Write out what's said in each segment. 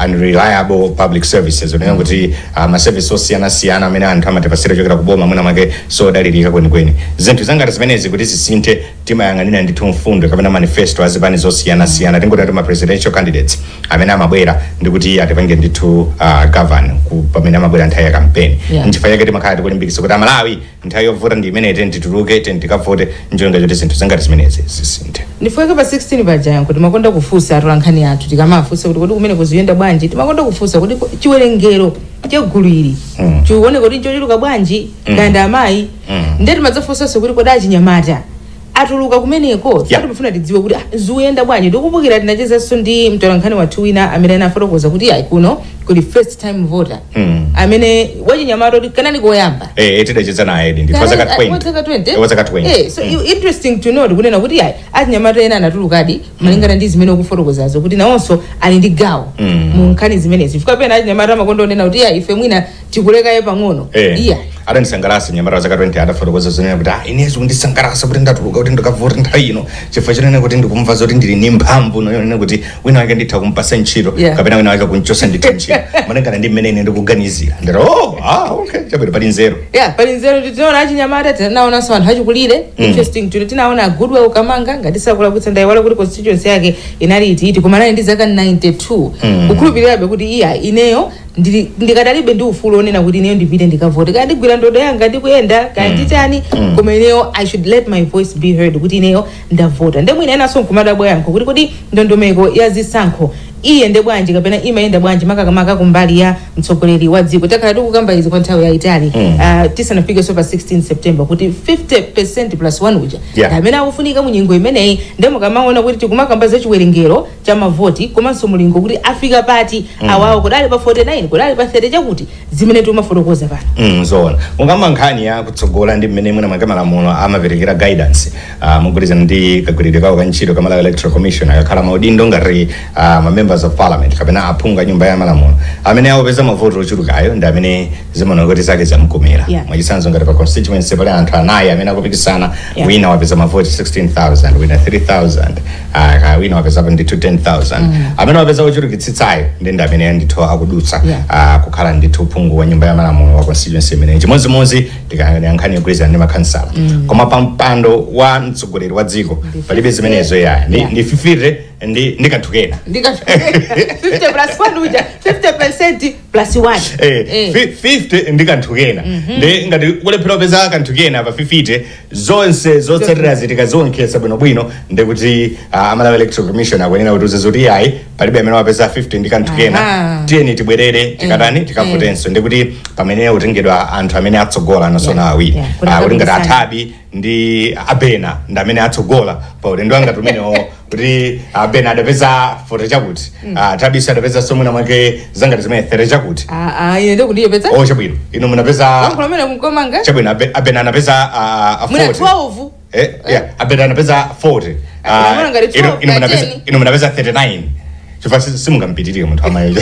Unreliable public services, unena kuti ma service osiyanasiyana amene anthu amatipasira chokera kuboma mwina mwake sodalirika kwenikweni. Zinthu zangati zimenezi kuti zisinthe, timayang'anira ndithu mfundo kapena manifesto azipani zosiyanasiyana, tingoti ma presidential candidates amene amabwera ndikuti atipange ndithu govern pamene amabwera nthawi ya campaign. Nchifukwa chake timakhala tikulimbikitsa kuti Amalawi, nthawi yovuta ndi imene, tituluke, tikavote ncholinga choti zinthu zangati zimenezi zisinthe. Ndifike pa 16 paja kuti timakonda kufunsa atolankhani athu, tikamafunsa kuti kodi kumene kuziyenda bwanji, timakonda kufunsa kuti chiwerengero chagulu ili chikuoneka kuti nchochuluka bwanji, kaya ndi amayi. Ndiye timadzafunsanso kuti kodi achinyamata atuluka kumeneko? Timafuna tidziwe kuti zikuyenda bwanji. Ndikukumbukira tinachezanso ndi mtolankhani wathu wina amene anafotokoza kuti ayi, kuno kuli first time voter amene wachinyamata kuti kanali koyamba. Tidacheza naye ndi kwa zaka 20. Wazaka 20. Wazaka 20. So interesting to note kunena kuti ayi, achinyamata ena anatulukadi malingana ndi zimene ukufotokozazo, kuti nawonso ali ndi gawo mu nkhani zimenezi, chifukwa pena achinyamata amakonda onena kuti iya, ife mwina tikulekaye pang'ono. Iya. Adandisangalatsa nyamata wa zaka 20, adafotokoza zonena kuti inezo kundisangalatsa kuti ndatuluka kuti ndikavota nthawi ino, chifukwa chonena kuti ndikumva zoti ndili ndi mphamvu nonena kuti wina wake nditha kumpasa ntchito kapena wina wake kunchosa ndithu ntchito malingana ndi mmene ine ndikuganizira. Ndati, "Oh, okay, chabwino, pali nzeru." Yeah, pali nzeru. Tinaona achinyamata, tinaonanso anthu achikulire. Interesting to tinaona Goodwell Kamanga, ngati sakulakwitsa, ndayiwala kuti constituency yake inali iti, koma anali ndi zaka 92, kukhulupirirabe kuti iya, ineyo ndikadalibe ndi ufulu onena kuti ineyo ndipite ndikavote, kaya ndigwira ndodo yanga ndikuyenda, kaya nditani, koma ineyo I should let my voice be heard kuti ineyo ndavota. Nde mwina enanso nkumadabwa yankho kuti kodi ndondomeko ya zisankho iyende bwanji kapena imayenda bwanji, makamaka kumbali ya mtsogoleri wa dziko? Takhala tikukamba izi kwa nthawi yayitali tisanafikenso pa 16 September, kuti 50% plus 1 uja amene akufunika mu nyengo imeneyi. Nde mukamaona kuti tikumakamba za chiwerengero cha mavoti komanso mulingo kuti afika pati awawo, kudali pa 49, kudali pa 30, chakuti zimene timafotokoza pano. Zoona, mukamba nkhani ya kutsogola ndi mmene mwina mwake malamulo amaperekera guidance mugwirizana ndi kagwiridwe kawo ka ntchito ka Malawi Electoral Commission, akakhala maudindo ngati ma members of parliament kapena aphungu a nyumba ya malamulo, amene akupeza mavoti ochulukayo ndi amene zimaoneka kuti zake zamkomera. Mwachitsanzo, ngati pa constituency pali anthu anayi amene akupikisana, wina wapeza mavoti 16,000, wina 3000, wina wapezapo ndithu 10,000, amene wapeza ochulukitsitsayo ndi amene ndithu akudutsa kukhala ndithu phungu wa nyumba ya malamulo wa constituency imeneyi. Chimodzimodzi tikayang'anira nkhani yogwirizana ndi makhansala. Koma pa mpando wa mtsogoleri wa dziko palibe zimenezo yayi, ndi ndi 50 ndi kanthu kena. Ndika 50 plus 1 uja, 50% plus 1. 50 ndi kanthu kena. Ndi ngati kulephera kupeza kanthu kena pa 50, zonse zotsatira zitikaziwonkhetsa bwinobwino, ndikuti Amalawi Electoral Commission akuyenera kutiuza zoti ayi, palibe amene wapeza 50 ndi kanthu kena, tiyeni tibwerere, tikatani, tikavotenso. Ndikuti pamene kutengedwa anthu amene atsogola anasona awiri. Kuti Kuti ngati akapikisana. Athabi ndi Abena ndi amene atsogola pa ulendo wanga tumenewo, kuti Abena adapeza 40 chakuti, Thabiso adapeza somwena mwake zangati zimene 30 chakuti. Ah, ah, ine ndikundiyepetsa. Oh, chabwino, ino munapeza Wankhulo amene kunkomanga. Chabwino, Abena anapeza Mwina 40. 12. Yeah, Abena anapeza 40. Unaona ngati 12 ino munapeza 10. Ino munapeza 39, chifukwa simungampitirire munthu amayo.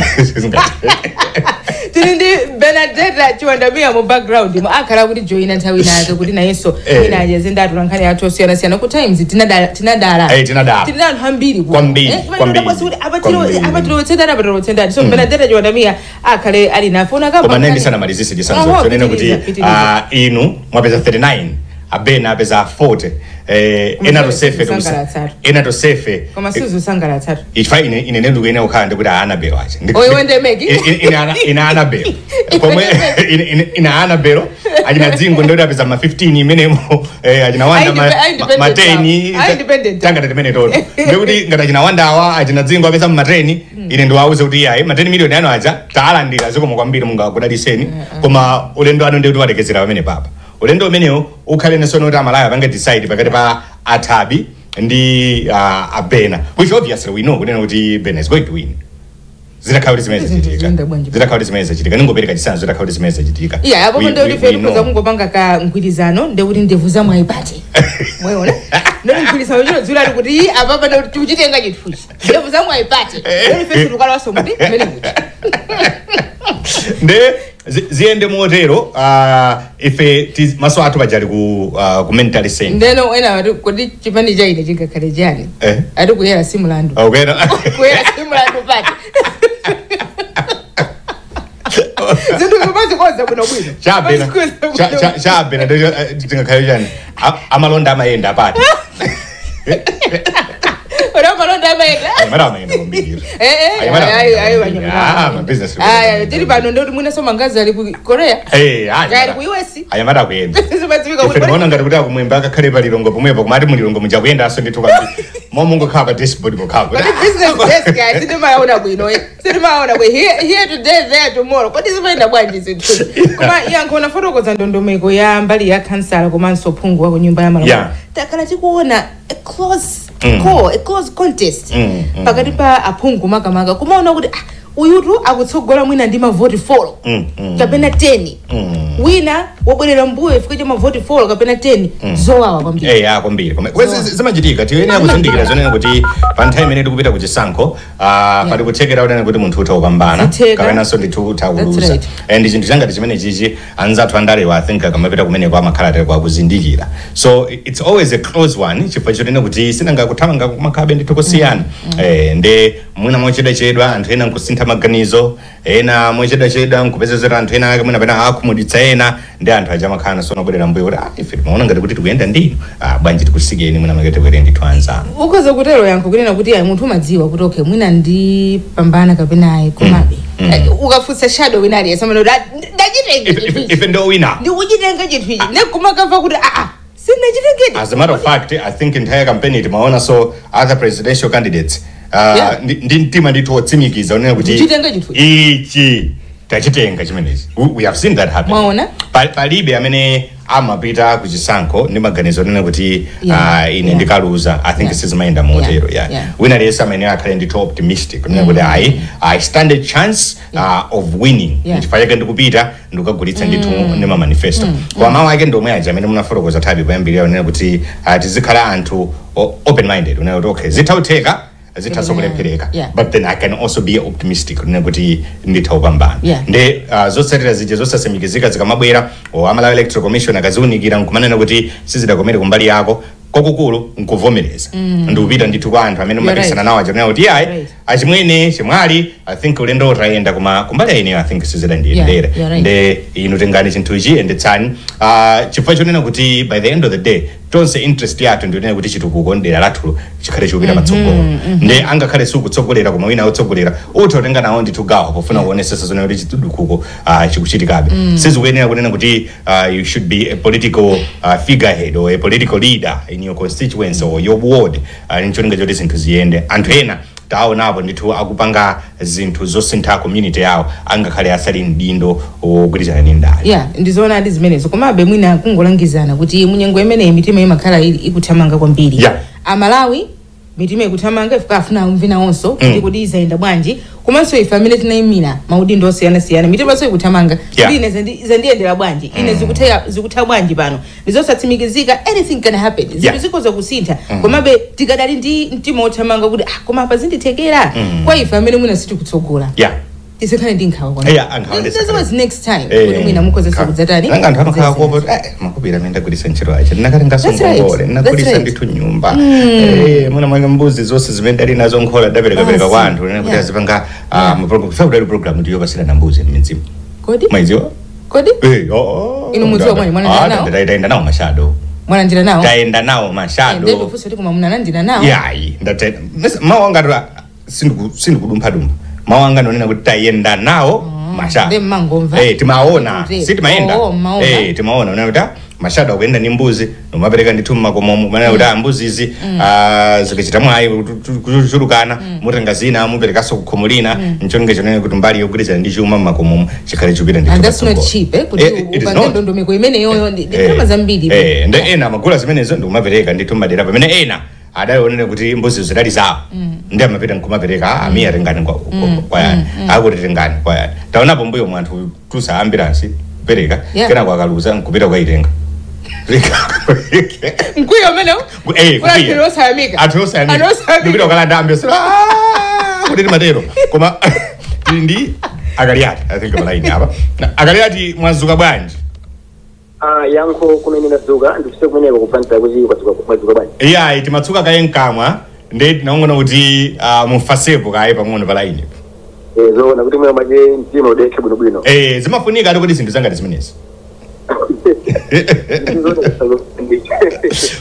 Tili ndi Benadeta Chiwandamiya mu background mu, akhala kuti joina nthawi inake kuti nayenso mwina acheze ndi atolankhani athu osiyanasiyana ku Times. Tinadala, tinadala. Tinadala. Tili ndi anthu ambiri kuno. Kwambiri, kwambiri, kuti kwambiri. apatilowetse ndani, apatilowetse ndani? So Benadeta Chiwandamiya akhale ali nafe. Unakamba Koma naye ndisanamalizise chisanzo chonena kuti pitiriza, pitiriza. Inu mwapeza 39, Abena apeza 40, ena tosefe Kusangalatsatu. ena tosefe Koma sizosangalatsatu. Ifa ine ndikuyenera kukhala ndikuti Anabelo aja. Oh, iwe ndi Meki? Ine Anabelo pomwe ine Anabelo, achina dzingo ndikuti apeza ma 15 imenemo, achina Wanda Independent ma 10. awo. Independent. Tangati timene toto, ndikuti ngati achina Wanda awa, achina dzingo apeza ma 10, ine ndiwauze kuti iyayi, ma 10 million anu aja taalandira, zikomo kwambiri, mungakudaliseni, koma ulendo anu ndikuti walekezera pamene papa. Ulendo umenewo ukhale nesono kuti Amalawi apange decide pakati pa Athabi ndi Abena, which obviously we know kunena kuti Bena is going to win zitakhala kuti zimene Zinthu zachitika. ziyenda bwanji? Zitakhala kuti zimene zachitika, ningopereka chitsanzo, zitakhala kuti zimene zachitika. Iya, apo ndio We ife know. tikuza kungopanga ka mgwirizano, ndekuti ndevu zamwe ayipate mwaona, ndoti mgwirizano chino dzulani kuti ii, apapa ndikuti tikuchitenga chinthuchi, ndevu zamwe ayipate, ndoti ife tikukalawaso muti mmene muti. Nde ziyende motero. Ife maso athu pajali ku mentally center. Ndeno ena ati kuti chipani chaine chingakhale chani? Ati kuyera si mulandu. Okay. Kuyera si mulandu pati. Amazikuza bwino bwino. Chabena. Amazikuza bwino bwino. Chabena tingakhale chani, amalonda amayenda apati. Ora amalonda amayenda. Anyamata amayenda kwambiri. Eh, ayi ayi anyamata. Ah, ma business. Aya, tili pano ndoti mwina so mangazi ali ku Korea. Eh, ayi. Kaya ali ku US. Anyamata akuyenda. Zimadziwika Ife kuti timaona ngati kuti akumwemba akakhale pa Lilongwe pomwepo, komati mulilongo mujakuyendanso ndithu kwambiri. Momwe ungokhala pa dashboard pokhapo. But the business desk guys, sindimaona bwino, eh. Sindimaona bwino. Here, here today, there tomorrow. Kodi zimayenda bwanji zinthu? Koma yankho unafotokoza ndondomeko ya mbali ya kansala komanso phungu wa ku nyumba ya malamulo. Takhala tikuona a close call, a close contest pakati pa aphungu makamaka. Kumaona kuti ah, uyutu akutsogola mwina ndi mavoti 4 kapena 10. Wina wabwerera mbuyo chifukwa cha mavoti 4 kapena 10. Zowawa kwambiri. Eh, ya, kwambiri. Koma zimachitika, tiyenera kuzindikira zonena kuti pa nthawi imene tikupita kuchisankho, pali kuthekera kunena kuti munthu utha kupambana Zitheka. kapenanso ndithu utha That's kuluza. right. And chinthu changati chimene chichi, anzathu andalewa, I think akamapita kumeneko amakhala tali kwakuzindikira. So it's always a close one, chifukwa chonena kuti sinanga kuthamanga kumakhabe ndithu kusiyana. Eh, nde mwina mochedwachedwa anthu ena nkusintha maganizo, ena mochedwachedwa nkupezezera anthu ena ake mwina pena akhumudwitsa ena, ndi anthu aja amakhala sono kubwerera mbuyo kuti ah, ife timaona ngati kuti tikuyenda ndinu, ah, bwanji tikusikeni, mwina makete tikwere ndithu anzanu. Ukhoza kutero yankho kunena kuti ayi, munthu umadziwa kuti okay, mwina ndipambana kapena ayi, komabe ukafunsa shadow wina aliyense amene kuti "Ah, ndachitenga chinthu ichi. Ife ndo wina." Ndikuchitenga chinthu ichi, nekumakamva kuti aa, sindachitengedi. As a matter of fact, I think entire campaign timaona so other presidential candidates ndi mtima ndithu wotsimikiza unena kuti Ndichitenga chinthu ichi tachitenga chimenechi. We have seen that happen. Mwaona? Palibe amene amapita kuchisankho ndi maganizo onena kuti ine ndikaluza. I think sizimayenda motero. Wina aliyense amene akhale ndithu optimistic unena kuti I stand a chance of winning. Chifukwa chake ndikupita ndikukagulitsa ndithu ndi ma manifesto. Koma mawu ake ndomwe aja amene munafotokoza thabi poyambirira unena kuti tizikhala anthu open minded unena kuti okay, zitha kutheka, zitha kulephereka, but then I can also be optimistic unena kuti nditha kupambana. Nde zotsatira zija zosasimikizika zikamabwera, o Amalawi Electoral Commission akaziunikira nkumanena kuti sizidakomere kumbali yako, kwakukulu nkuvomereza ndikupita ndithu kwa anthu amene You're mumapikisana right. nawo aja kunena kuti iyayi, achimwene chimwali, I think ulendo utayenda, koma kumbali ya ineyo I think sizidandiyendere. Yeah, you're right. Nde inu tengani chinthu ichi, yendetsani, chifukwa chonena kuti by the end of the day tonse interest yathu ndionena kuti chitukuko ndera lathulo chikhale chikupita patsogolo. Nde angakhale sikutsogolera koma wina akutsogolera, utha kutenga nawo ndithu gawo pofuna kuonesesa zonena kuti chitukuko chikuchitikabe. Sizikuyenera kunena kuti you should be a political figurehead or a political leader in your constituency or your ward ncholinga choti zinthu ziyende. Anthu ena taonapo ndithu akupanga zinthu zosintha community yawo angakhale asali mdindo wogwirizana ndi ndale. Yeah, ndizoona zimenezo, komabe mwina kungolangizana kuti munyengo imeneyi mitima imakhala ili ikuthamanga kwambiri. Amalawi mitima ikuthamanga ifika afuna amve nawonso kuti kodi izayenda bwanji, komanso ife amene tinayimira maudindo osiyanasiyana mitimanso ikuthamanga kuti ine zandiyendera bwanji, ine zikutha bwanji pano, ndizosatsimikizika, anything can happen, zinthu zikhoza kusintha, komabe tikadali ndi mtima othamanga kuti ah, koma apa zindithekera. Kwa ife amene mwina sitikutsogola tisakhale ndi nkhawa kwambiri. Yeah, nkhawa This ndisakhale. was next time kuti mwina mukhoza kudzatani. Nanga anthu amakhala kuopa kuti eh, makupira amene ndagulitsa ntchito aja ndinakatenganso That's right. ngongole, ndinagulitsa That's right. ndithu nyumba, mwina mwake mbuzi zonse zimene ndali nazo, nkhola ndaperekapereka kwa anthu nena kuti azipanga maprogram. Fa kudali program ndiyo pasina mbuzi m'midzimu. Kodi? Maiziwa? Kodi? Eh, oh. Inu mudziwa bwanji, mwana nawo? Tayenda nawo mashado. Mwalandira nawo? Tayenda nawo mashado. Ndikufunsa kuti koma munalandira nawo? Yayi, ndate mawu anga sindikudumphadumpha, mawu anga ndonena kuti tayenda nawo mashado. Ndi mmangomva. Eh, timaona. Kuti- Si timayenda. Oh, mmaona. Eh, timaona unena kuti mashado akuyenda ndi mbuzi nomapereka ndithu mmakomomo, manena kuti mbuzi izi zikachita mwayi kuchulukana, mutenga zina muperekanso kukhomo lina, ncholinga chonena kuti mbali yogwirizana ndi chuma mmakomomo chikhale chikupita ndithu And that's not patsogolo. cheap, eh, kuti Eh, it is upange not. ndondomeko imeneyoyo ndi ndalama zambiri. Eh, nde ena amagula zimenezo ndikumapereka ndithu madera, pamene ena adalionera kuti mbuzi zidali zawo, ndi amapita nkumapereka, amiya tengani kwayani, akuti tengani kwayani. Taonapo mbuyo mwanthu tusa ambulance kupereka, kenako akaluza nkupita kukaitenga. Mkwiyo umenewo. Eh, Kuna kukwiya. anthu osayamika. Anthu osayamika. Anthu osayamika. Ndikupita kukalanda ambulance, kuti timatero. Koma tili ndi Akaliati, I think, palaini apa. Akaliati, mwazuka bwanji? Ah, yankho kumene ndadzuka, ndikuse kumeneko kupantira kuti kwadzuka, mwadzuka bwanji? Iyayi, timatsuka kaye mkamwa, ndi tinaongona kuti mufasepo kaye pang'ono palaini. Zoona kuti mwina make mtima udekhe bwinobwino. Zimafunika ati kuti zinthu zangati zimenezi.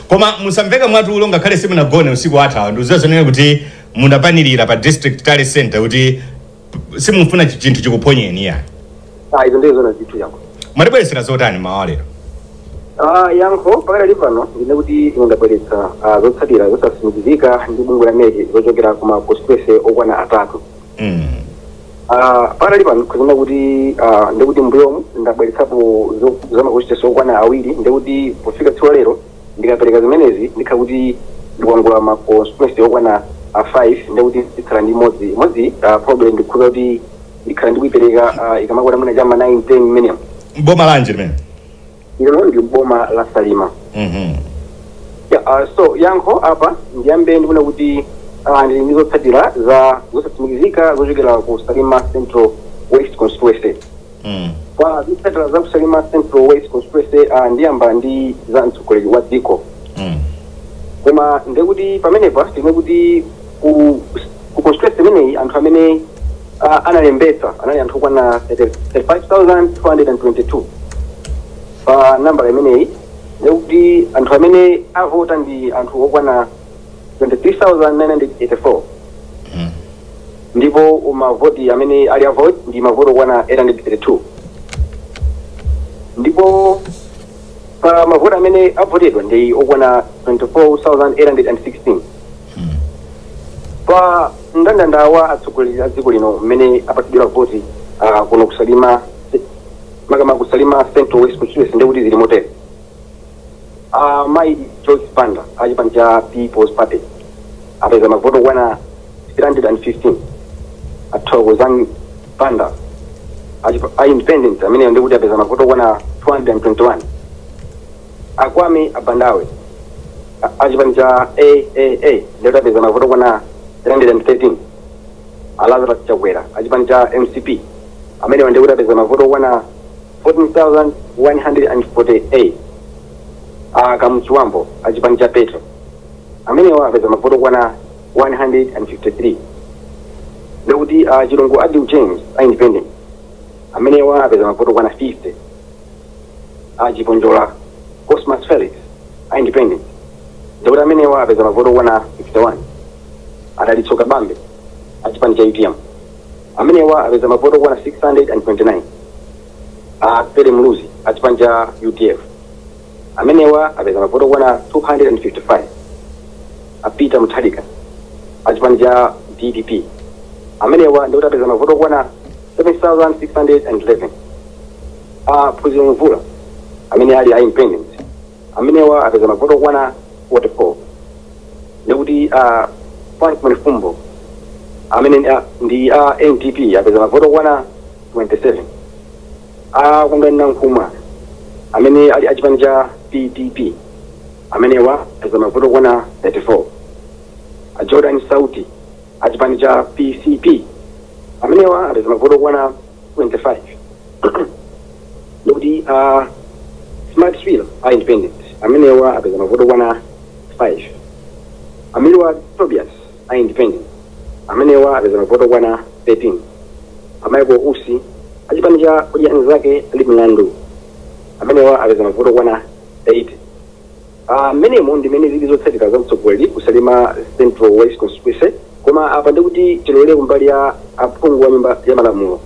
Koma musamveka mwatulo ngakhale simunagone usiku wathawa, ndiuziwa zonene kuti munapanirira pa district tally center kuti simufuna chinthu chikuphonyeni yani. Izo ndizo zona zithu yanko. Mwatibweretsera zotani mawa lero? Yankho pakadali pano ndine kuti ine ndabweretsa zotsatira zosatsimikizika ndi bungwe la MEC zochokera kuma constituency okwana atatu. Pakadali pano kuzina kuti ndikuti mbuyomu ndabweretsapo za ma constituency okwana awiri, ndikuti pofika tsiku lero ndikapereka zimenezi ndikha kuti ndikuangula ma constituency okwana 5, ndikuti ndikhala ndi imodzi probably ndikhuza kuti ndikhala ndikuipereka ikamakwana mwina chama 9 10 minimum. Boma lanji limene? Ilo ndi boma la Salima. So yankho apa ndiyambe ndikuona kuti ndi ndizotsatira za zosatsimikizika zochokera ku Salima Central West Constituency. Kwa zotsatira za ku Salima Central West Constituency ndiyamba ndi za mtsogoleri wa dziko. Koma ndekuti pamenepa tine kuti ku constituency imeneyi anthu amene analembetsa anali anthu okwana 35,222. Pa nambala imeneyi ndekuti anthu amene avota ndi anthu okwana 23,984. Ndipo mavoti amene ali avoti ndi mavoti okwana 832. Ndipo pa mavoti amene avotedwa ndi okwana 24,816. Pa mndandanda wa atsogoleri a dziko lino mmene apatsidwira voti kuno kusalima makama kusalima Central West Constituency ndekuti zili motere. Mai Joyce Banda achipani cha People's Party apeza mavoti okwana 315. Athokozani Banda a independent amene ndikuti apeza mavoti okwana 221. Akwame Abandawe achipani cha AAA ndikuti apeza mavoti okwana 313. Lazarus Chakwera achipani cha MCP amene ndikuti apeza mavoti okwana 14,148. Kamuchiwambo achipani cha Petro amenewa apeza mavoti okwana 153. Ndikuti Chilungu Adil James a independent amenewa apeza mavoti okwana 50. Achiponjola Cosmas Felix a independent ndikuti amenewa apeza mavoti okwana 51. Adalitsoka Bambe achipani cha UTM amenewa apeza mavoti okwana 629. Pere Muluzi achipani cha UTF amenewa apeza mavoti okwana 255. Peter Mutharika achipani cha DPP amenewa ndikuti apeza mavoti okwana 7,611. Phunziro Mvula amene ali a independent amenewa apeza mavoti okwana 44. Ndikuti Frank Mwenifumbo amene ndi a NDP apeza mavoti okwana 27. Kondwani Nankhumwa amene ali achipani cha PDP amenewa apeza mavoti okwana 34. Jordan Sauti achipani cha PCP amenewa apeza mavoti okwana 25. Ndikuti Smart Swil a independent amenewa apeza mavoti okwana 5. Amilwa Tobias a independent amenewa apeza mavoti okwana 13. Michael Usi achipani cha Odya Zake Alibe Mlandu amenewa apeza mavoti okwana 8. Mmenemo ndi mmene zili zotsatira za mtsogoleri kusalima Central West Constituency. Koma apa ndikuti tilowere kumbali ya aphungu wa nyumba ya malamulo.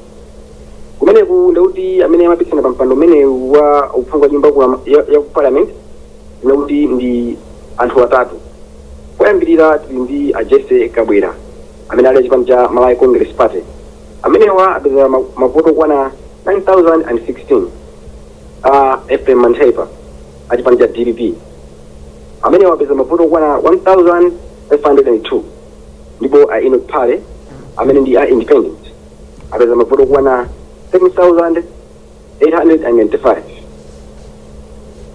Kumeneku ndikuti amene amapikisana pa mpando umene wa uphungu wa nyumba ya parliament ndikuti ndi anthu atatu. Poyambirira tili ndi a Jesse Kabwera amene ali achipani cha Malawi Congress Party amenewa apeza mavoti okwana 9,016. Ephraim Mantaipa achipani cha DPP amenewa apeza mavoti okwana 1,502. Ndipo a Enoch Phale amene ndi a independent apeza mavoti okwana 7,895.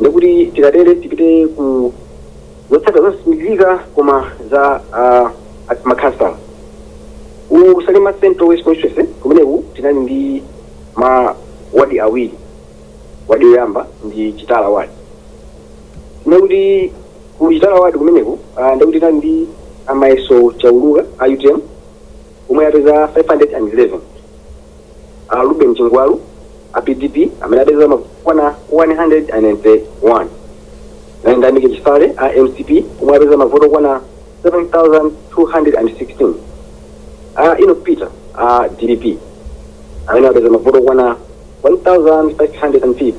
Ndikuti tikatere tipite ku zotsatira zosatsimikizika koma za makhansala ku Salima Central West Constituency. Kumeneku tinali ndi ma wadi awiri. Wadi yoyamba ndi Chitala wadi. Ndikuti ku Chitala wadi kumeneku ndikuti tinali ndi Amayeso Chauluka a UTM omwe apeza 511, Ruben Chingwalu a PDP amene apeza mavoti 191, Ndamike Chisale a MCP omwe apeza mavoti okwana 7216, a Enoch Peter a DPP amene apeza mavoti okwana 1550,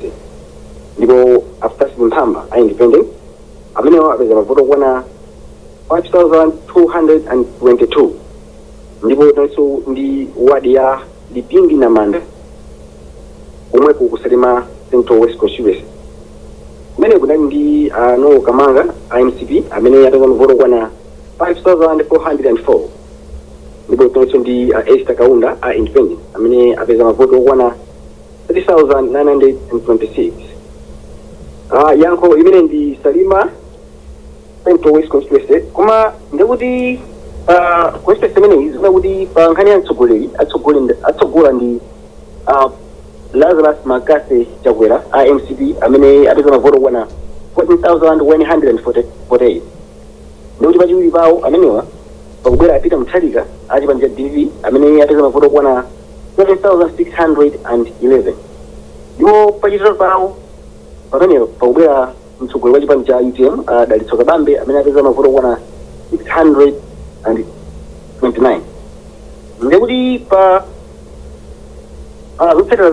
ndipo a Francis Mphamba a independent amenewo apeza mavoti okwana 5222. Ndipo tinso ndi wadi ya Lipingi na Manda omweko ku Salima Central West constituency, kumene kunali ndi Noel Kamanga a MCP amene apeza mavoti okwana 5404, ndipo tinso ndi Esther Kaunda a independent amene apeza mavoti okwana 3926. Yankho imene ndi Salima Central West constituency. Koma ndikuti pa constituency imeneyi zimene kuti pa nkhani ya mtsogoleri atsogola ndi Lazarus Makase Chakwera a MCP amene apeza mavoti okwana 14148, ndikuti pachiwiri pawo amenewa pakubwera a Peter Mutharika a chipani cha DPP amene apeza mavoti okwana 7611, ndipo pachitatu pawo pamenepo pakubwera mtsogoleri wa chipani cha UTM Dalitso Kabambe amene apeza mavoti okwana 629. Ndikuti pa zotsatira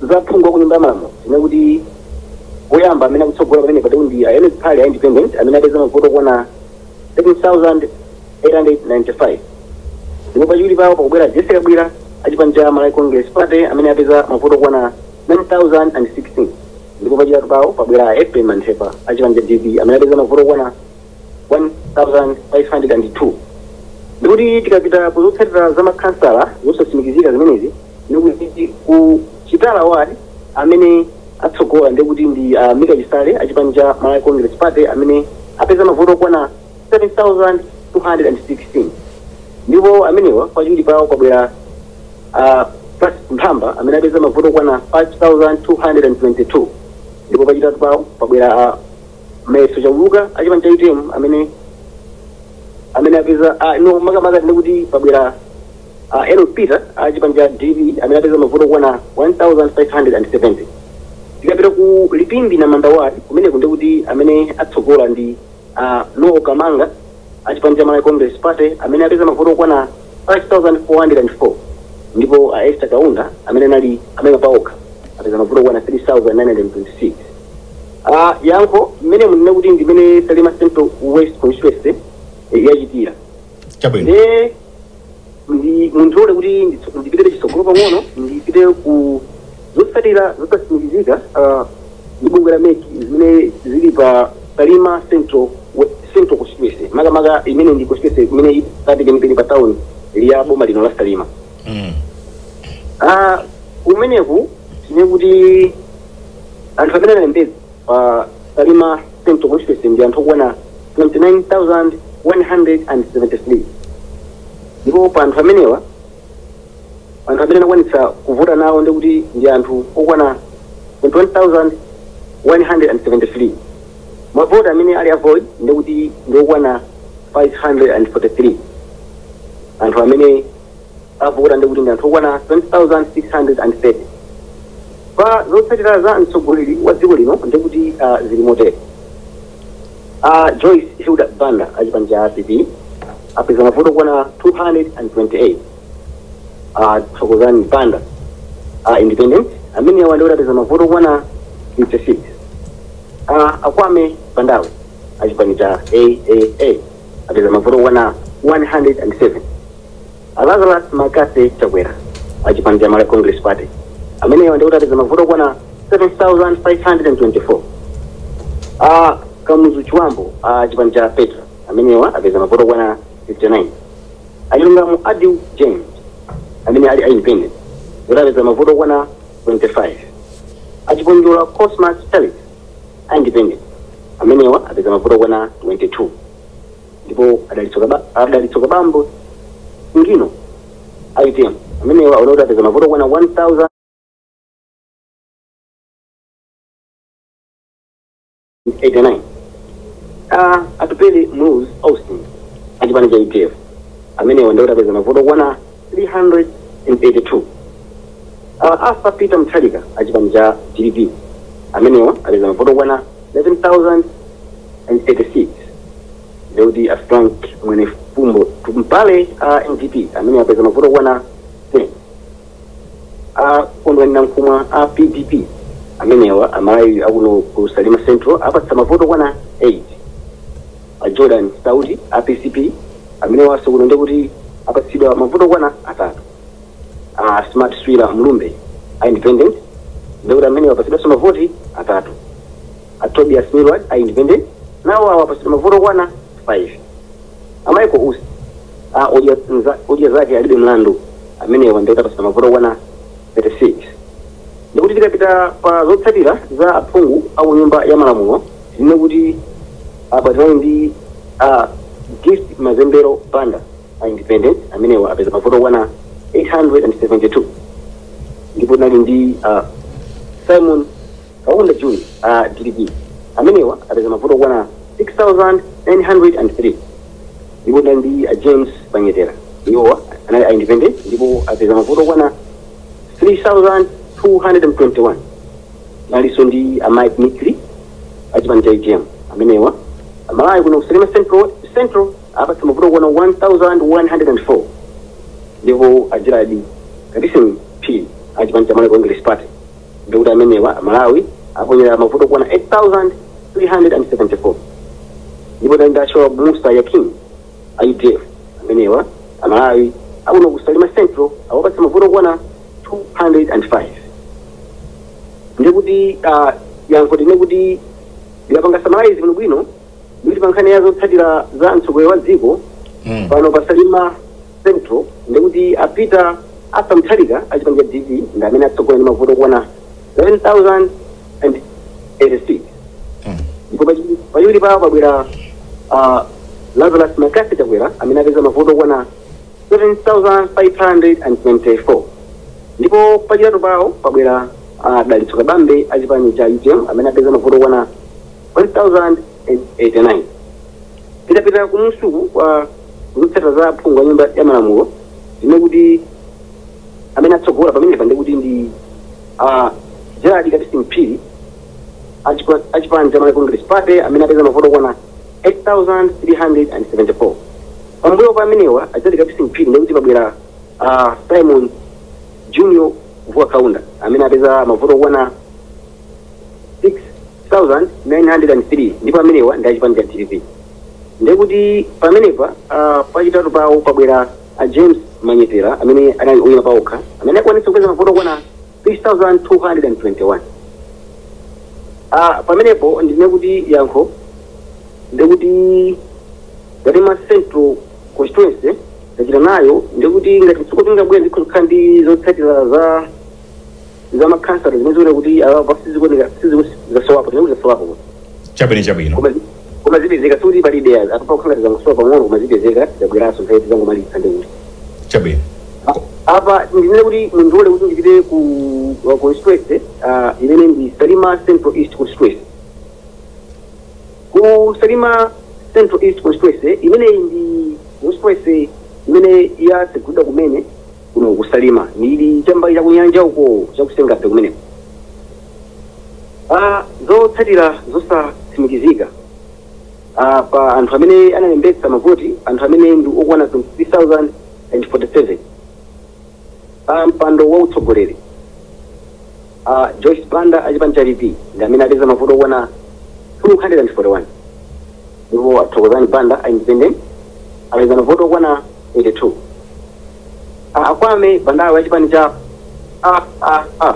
za phungu wa ku nyumba ya malamulo, ine kuti woyamba amene akutsogola pamene pati ndi Enoch Phale a independent amene apeza mavoti okwana 13895, ndipo pachiwiri pawo pakubwera Jessica Kabwira achipani cha Malawi Congress Party amene apeza mavoti okwana 9016, ndipo pachitatu pawo pabwera Ephraim Manthepa achipani cha DP amene apeza mavoti okwana 1502. Ndikuti tikapita kuzotsatira za makhansala zosatsimikizika zimenezi, ndikuti ku Chitala ward amene atsogola ndikuti ndi Mika Chisale achipani cha Malawi Congress Party amene apeza mavoti okwana 7216, ndipo amenewa pachiwiri pawo kwabwera Francis Mphamba amene apeza mavoti okwana 5222, ndipo pachitatu pawo pabwera Meso Chauluka achipani cha UTM amene apeza no, makamaka ndikuti pabwera Enoch Peter achipani cha DP amene apeza mavoti okwana 1570. Tikapita ku Lipimbi na Manda ward, kumeneko ndikuti amene atsogola ndi Noel Kamanga achipani cha Malawi Congress Party amene apeza mavoti okwana 5404, ndipo Esther Kaunda amene anali amene paokha apeza mavoti okwana 3926. Yankho mmene munene kuti ndimene Salima Central West constituency yachitira. Chabwino. Nde ndi mundilole kuti ndipite chitsogolo pang'ono, ndipite ku zotsatira zosatsimikizika ndi bungwe la MEC zimene zili pa Salima Central constituency, makamaka imene ndi constituency imene ikati penipeni pa town ya boma lino la Salima. Umeneku tine kuti anthu amene analembetsa pa Salima Central constituency ndi anthu okwana 29,173, ndipo pa anthu amenewa, anthu amene anakwanitsa kuvota nawo ndikuti ndi anthu okwana 21,173. Mavoti amene ali a void ndikuti ndi okwana 543. Anthu amene avota ndikuti ndi anthu okwana 20,630. Pa zotsatira za mtsogoleri wa dziko lino ndikuti zili motere: Joyce Hilda Banda achipani cha PP apeza mavoti okwana 228. Thokozani Banda independent amene awa ndikuti apeza mavoti okwana 56. Akwame Bandawe achipani cha AAA apeza mavoti okwana 107. Lazarus Makase Chakwera achipani cha Malawi Congress Party amene awa ndikuti apeza mavoti okwana 7524. Kamuzu Chiwambo achipani cha Petra amenewa apeza mavoti okwana 59. Achilungamo Adiu James amene ali independent kuti apeza mavoti okwana 25. Achipondola Cosmas Felix independent amenewa apeza mavoti okwana 22, ndipo Adalitso Kabambo Ngino ITM amenewa aonoti apeza mavoti okwana 1089. Atupele Muluzi Austin achipani cha UDF Amenewa ndikuti apeza mavoti okwana 382. Arthur Peter Mutharika achipani cha DPP, amenewa apeza mavoti okwana 11,036. Ndikuti a Frank Mwenefumbo Tumpale a NDP, amene apeza mavoti okwana 10. A Kondwani Nankhumwa a PDP, amenewa Amalawi akuno ku Salima Central apatsa mavoti okwana 8. A Jordan Sauti a PCP, amenewanso kuno ndikuti apatsidwa mavoti okwana 3. A Smart Swira Mlumbe a Independent, ndikuti amenewa apatsidwanso mavoti 3. A Tobias Milward a Independent, nawo awo apatsidwa mavoti okwana 5. A Michael Usi a Odya Zake Alibe Mlandu, amenewa ndikuti apatsidwa mavoti okwana 36. Ndikuti tikapita pa zotsatira za aphungu au nyumba ya malamulo, tine kuti apa tinali ndi a Gift Mazembero Banda a Independent, amenewa apeza mavoti okwana 872. Ndipo tinali ndi Simon Kaunda Junior a DPP, amenewa apeza mavoti okwana 6903. Ndipo tinali ndi a James Banyetera, iwowa anali a Independent, ndipo apeza mavoti okwana 3221. Nalinso ndi a Mike Mikli achipani cha UTM, amenewa Amalawi kuno kusalima Central apatsa mavoti okwana 1104. Ndipo a Gerald Kadison P achipani cha Malawi Congress Party, ndikuti amenewa Amalawi aponyera mavoti okwana 8374. Ndipo ndi Ashoa Musa Yakin a UDF, amenewa Amalawi akuno kusalima Central awapatsa mavoti okwana 205. Ndikuti yankho tine kuti ndikapanga summarize bwino bwino, ndikuti pa nkhani ya zotsatira za mtsogoleri wa dziko pano pa Salima Central, ndikuti a Peter Arthur Mutharika achipani cha DP ndi amene atsogola ndi mavoti okwana 7086. Ndipo pachiwiri pawo pabwera Lazarus McCarthy Chakwera amene apeza mavoti okwana 7524. Ndipo pachitatu pawo pabwera Dalitso Kabambe achipani cha UTM amene apeza mavoti okwana 1089. Pitapita kumusuku kwa zotsatira za aphungu a nyumba ya malamulo, ndine kuti amene atsogola pamenepa ndikuti ndi Gerald Katising Phiri achipani cha Malawi Congress Party amene apeza mavoti okwana 8374. Pambuyo pa amenewa a Gerald Katising Phiri, ndikuti pabwera Simon Junior Vuwa Kaunda amene apeza mavoti okwana 6903, ndipo amenewa ndi achipani cha DPP. Ndekuti pamenepa pachitatu pawo pabwera a James Manyetera amene anali oyima paokha amene akwanitsa kupeza mavoti okwana 3221. Pamenepo ndine kuti yankho ndikuti Salima Central constituency tachita nayo, ndikuti ngati mtsogolo tingabwera ndikukhala ndi zotsatira za makhansala zimene zikuoneka kuti apa sizikuoneka, zasowapo, tinekuti zasowapo. Chabwino, chabwino. Koma zipezeka, sikuti palibe apa, pakukhala zangosowa pang'ono, koma zipezeka, zabweranso nthawi tizangomalitsa ndikuti Chabwino. Apa ndinene kuti mundilole kuti ndipite ku constituency imene ndi Salima Central East constituency. Ku Salima Central East constituency, imeneyi ndi constituency imene yatsegulidwa kumene kuno ku Salima, ndili chambali chakunyanja uko chakusengabe kumeneko. Zotsatira zosatsimikizika pa anthu amene analembetsa mavoti, anthu amene ndi okwana 23,047. Pa mpando wa utsogoleri, Joyce Banda achipani cha DP ndi amene apeza mavoti okwana 241, ndipo Athokozani Banda a Independent apeza mavoti okwana 82. Akwame Bandawe achipani cha AAA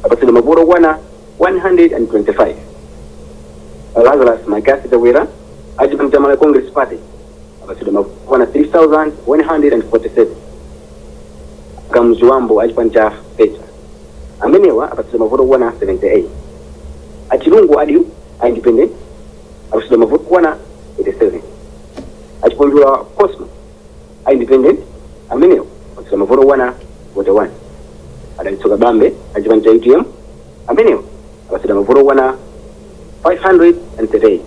apatsidwa mavoti okwana 125. Lazarus McCarthy Chakwera achipani cha Malawi Congress Party apatsidwa mavoti okwana 3147. Kamzuwambo achipani cha Petra, amenewa apatsidwa mavoti okwana 78. Achilungu Adiu a Independent apatsidwa mavoti okwana 87. Achiponjula Cosmo a Independent, amenewa apatsidwa mavoti okwana 41. Adalitso Kabambe achipani cha UTM, amenewa apatsidwa mavoti okwana 538.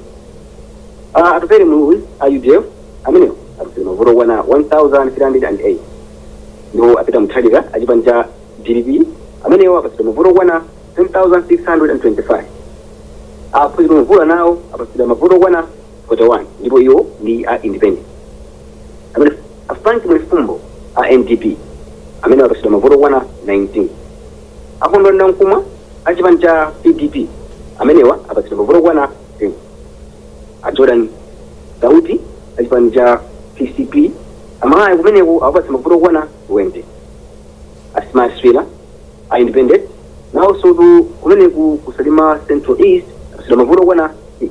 Atupele Muluzi a UDF, amenewa Apatsidwa mavoti okwana 1308. Ndipo a Peter Mutharika achipani cha DPP amenewo apatsidwa mavoti okwana 10625. Aphunziro Mvula nawo apatsidwa mavoti okwana 41, ndipo iwo ndi a independent. Amene a Frank Mwenifumbo a NDP amene apatsidwa mavoti okwana 19. Akondwani Nankhumwa achipani cha PDP amenewa apatsidwa mavoti okwana 10. A Jordan Sauti achipani cha PCP amayi kumeneko awapatsa mavoti okwana 20. A Smart Swila a independent nawonso kumeneku kusalima Central East apatsidwa mavoti okwana 6.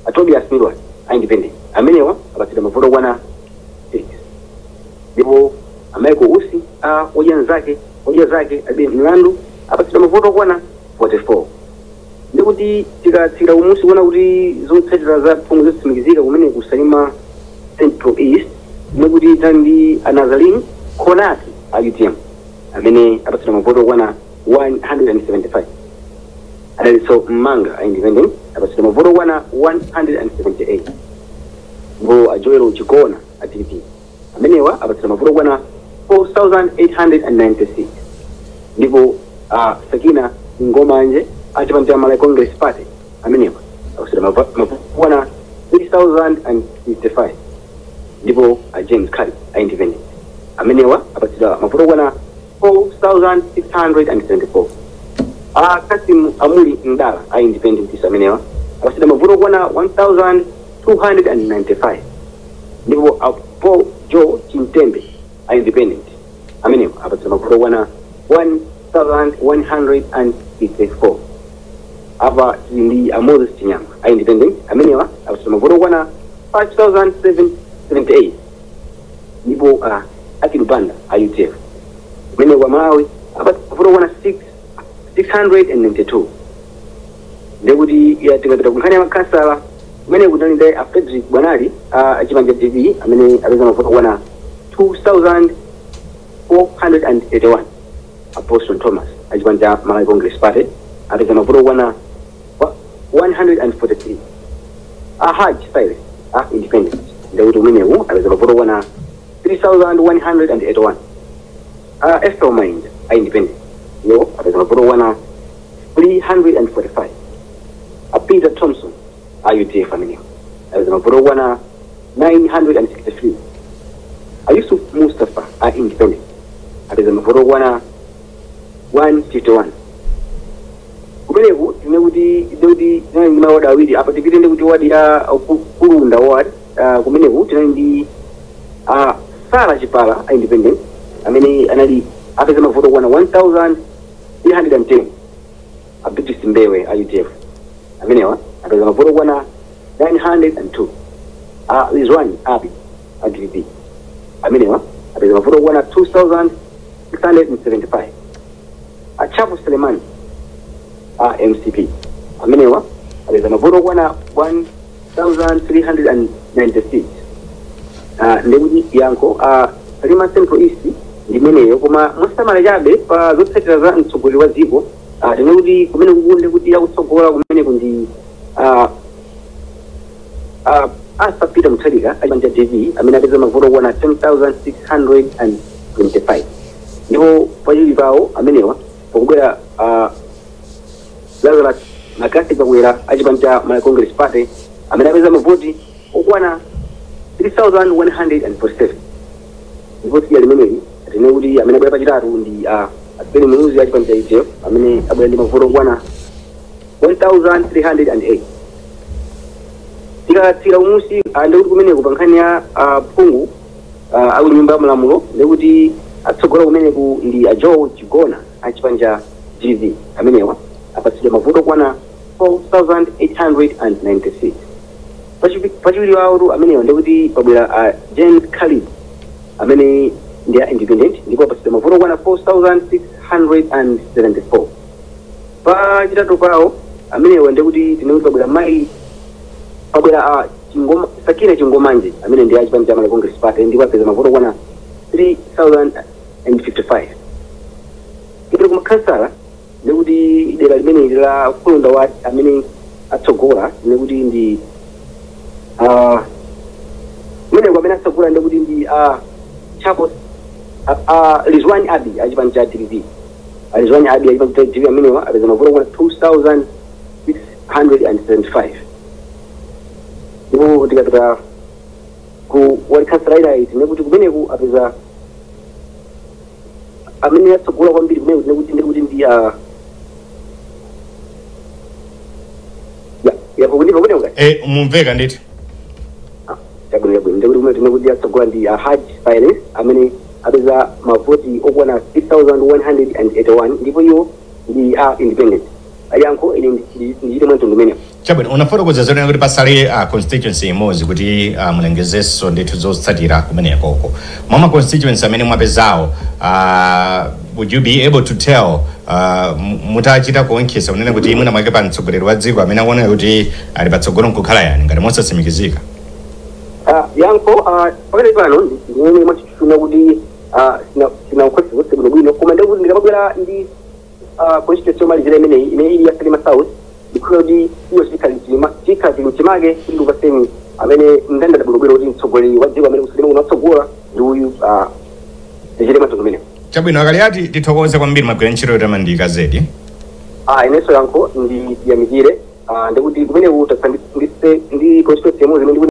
A Tobias Milward a independent amenewa apatsidwa mavoti okwana 6. Ndipo a Michael Usi a odya zake alibe mlandu apatsidwa mavoti okwana 44. Ndikuti tikatsira kumusi kuona kuti zotsatira za phungu zotsimikizika kumene kusalima Central East, ndikuti tali ndi Anazalin Konati a UTM amene apatsidwa mavoti okwana 175. Adalinso Mmanga a independent apatsidwa mavoti okwana 178. Ndipo a Joel Chigona a DPP amenewa apatsidwa mavoti okwana 4896. Ndipo a Sakina Ngomanje achipani cha Malawi Congress Party amenewa apatsidwa mavoti okwana 3055. Ndipo a James Kali a independent amenewa apatsidwa mavoti okwana 4674. A Kasim Amuli Ndala a independent amenewa apatsidwa mavoti okwana 1295. Ndipo a Paul Joe Chintembe a independent amenewa apatsidwa mavoti okwana 1154. Apa tili ndi a Moses Chinyama a independent amenewa apatsidwa mavoti okwana 5778. Ndipo Akidu Banda a UTF kumene kwa Malawi apatsidwa mavoti okwana 692. Ndekuti tikapita kunkhani ya makhansala, kumene kunali ndi a Frederick Bwanali a chipani cha DP amene apeza mavoti okwana 2481. A Boston Thomas achipani cha Malawi Congress Party apeza mavoti okwana 143. A Haj Cyrus a independent ndekuti kumeneku apeza mavoti okwana 3181. A Ethel Mind a independent yo apeza mavoti okwana 345. A Peter Thompson a UTF amenewo apeza mavoti okwana 963. A Yusuf Mustafa a independent apeza mavoti okwana 151. Kumeneku tine kuti ndekuti tinali ndi mawadi awiri apa. Tipite ndekuti wadi ya Kulunda ward, kumeneku tinali ndi Sara Chipala a independent amene anali apeza mavoti okwana 1310. A Beatrice Mbewe a UTF amenewa apeza mavoti okwana 902. A Lizwani Abi a DPP amenewa apeza mavoti okwana 2675. A Chapo Selemani a MCP amenewa apeza mavoti okwana 1396. Ndekuti yankho Salima Central East ndimeneyo, koma mosamala chabe pa zotsatira za mtsogoleri wa dziko, tinekuti kumene kukunde kuti akutsogola kumeneku ndi Arthur Peter Mutharika achipani cha DP amene apeza mavoti okwana 10625. Ndipo pachiwiri pawo amenewa pakubwera Lazarus Makasi Chakwera achipani cha Malawi Congress Party amene apeza mavoti okwana 3147. Ndipo siya limeneli tine kuti amene abwera pachitatu ndi Atupele Muluzi achipani cha UTF amene abwera ndi mavoti okwana 1308. Tikatsira umusi, ndikuti kumeneku pa nkhani ya phungu aku nyumba ya malamulo, ndikuti atsogola kumeneku ndi a Joe Chigona achipani cha GV amenewa apatsidwa mavoti okwana 4896. Pachiwiri wawo amenewa ndikuti pabwera a James Khalid amene ndi a independent ndipo apatsidwa mavoti okwana 4674. Pachitatu pawo amenewa ndikuti tinekuti pabwera mayi, pabwera a Chingoma, Sakina Chingomanje amene ndi achipani cha Malawi Congress Party ndipo apeza mavoti okwana 3055. Ipita kumakhansala, ndikuti dera limene la Kulunda wa amene atsogola ndikuti ndi kumeneko amene atsogola Chapo Rizwani Abi achipani cha DPP. Rizwani Abi achipani cha DPP amenewa apeza mavoti okwana 2675. Ndipo tikapita ku ward councillor ina tinekuti kumeneku apeza amene atsogola kwambiri kumeneku tinekuti ndi ya yapo kundipa kumeneku kati. Mumveka ndithu. Chabwino, chabwino. Ndikuti kumene tinekuti atsogola ndi Haj Silence amene apeza mavoti okwana 6181, ndipo iwo ndi a independent. Ayankho ine ndichite mwa mtundu umenewo. Chabwino, unafotokoza zonena kuti pasale constituency imodzi kuti mulengezenso ndithu zotsatira kumenekoko. Mwa ma constituency amene mwapezawo, would you be able to tell, mutachita kuonkhesa kunena kuti mwina mwake pa mtsogoleri wa dziko amene akuoneka kuti ali patsogolo nkukhala yani, ngati mosatsimikizika? Yankho, pakati pano ndimene mwachifuna kuti sinaukhosi zonse bwinobwino, koma ndikuti ndikamabwera ndi constituency yomalizira imeneyi imene ili ya Salima South, ndikhuza kuti iyo chikhala chili mchimake kuti ndikupaseni amene ndandanda bwinobwino kuti mtsogoleri wa dziko amene kusalima kuno atsogola ndi uyu. Ndichite mtundu umenewo. Chabwino, Akaliati, tithokoze kwambiri, magwira ntchito yotamandika zedi. Inenso yankho ndiyamikire. Ndikuti kumeneku tatsa ndi constituency imodzi imene ndikuti